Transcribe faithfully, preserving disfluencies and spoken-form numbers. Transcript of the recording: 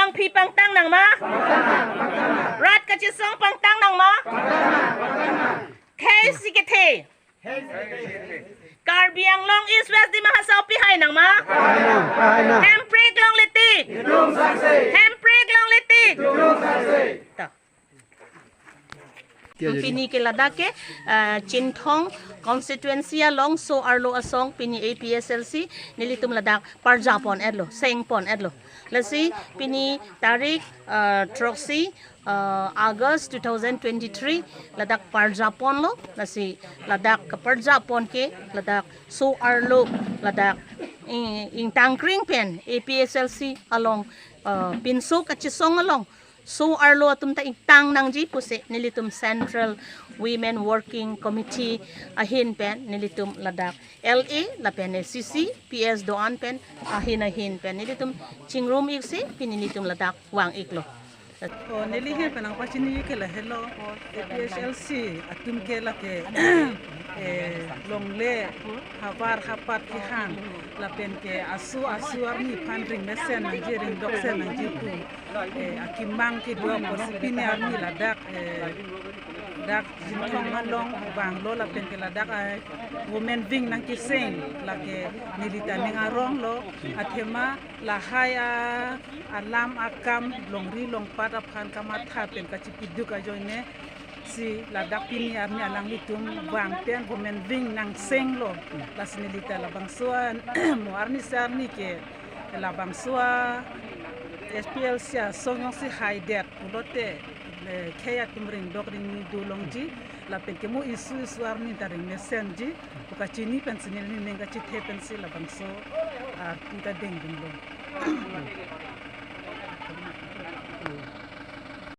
Phi pangtang nang ma? Rat kachesong pangtang nang ma? Khei si kethe. Karbi Anglong East West Dima Hasao pihai nang ma? Hemprik longle tik. Hemprik longle tik. Ta. Pini ke ladak ke, ah, Chinthong constituency along so-arlo asong pini A P H L C nelitum ladak parjapon etlo, sengpon etlo. Lasi pini tarik, ah, throksi, ah, August two thousand twenty-three ladak parjaponlo. Lasi ladak keparjapon ke ladak so-arlo ladak ing-, ingtangkring pen A P H L C along, ah, pinso kachesong along so-arlo atum ta ingtang nangji pusi nelitum Central Women Working Committee ahin pen nelitum ladak L A lapen A C C, P S do-an pen ahin ahin pen nelitum chingrum iksi pini nelitum ladak vang iklo. O, neli ahin pen nangpachini ke lahelo, A P H L C atum ke lake, eh, longle havar hapat kehang lapen ke aso aso arni aphan ring mesen nangji, ring doksen nangji pu, eh, akemang kedo apotsi pini arni ladak, eh, dak Chinthong along vanglo lapen ke ladak, eh, women wing nangkeseng lake neli ta ning aronglo, athema lahai a, alam akam longri longpat aphan kamatha pen kachipiduk ajoine si ladak pini arni alanglitum vang pen women wing nangsenglo. Lasi neli ta labangso a mo arni se arni ke labangso a A P H L C asong jongsi haidet pulote, eh, khei atum ring dok ring ni dolongji lapen ke mo isu isu arni ta ring mesenji pu kachini pensi neli ning kachithe pensi labangso arpu ta dengdunlo.